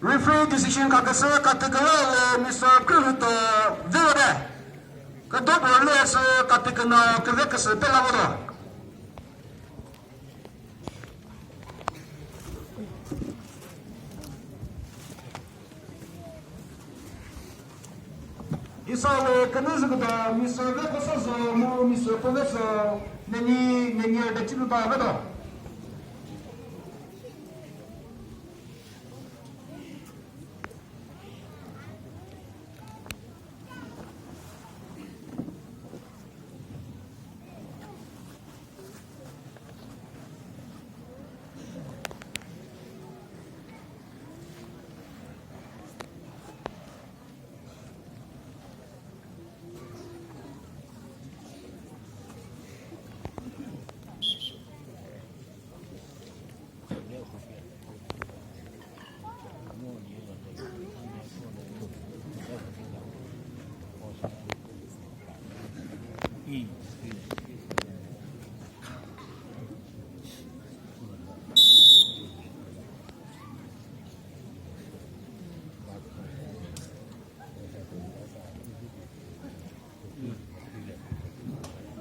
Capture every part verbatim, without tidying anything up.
Referee decision khaküsü Katükünao lü Mister Khrülhüto vewode. Küdo bürü lü sü Katükünao küve küsü pela vodo. Isa lü künüzü küdo Mister Vekosa zo mu Mister Poveso neni neni de chiluba vedo.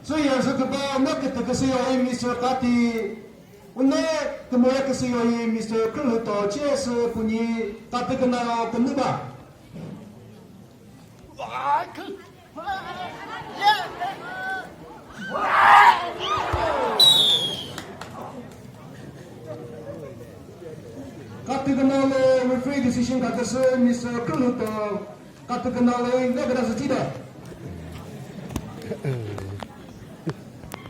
Süya sü küba na kütü küsü yo hi Mister Kati. Une kümüre küsü yo hi Mister Khrülhüto chesü künyi Katükünao künüba. Katükünao lü referee decision khaküsü Mister Khrülhüto Katükünao lü ne küda sü chida.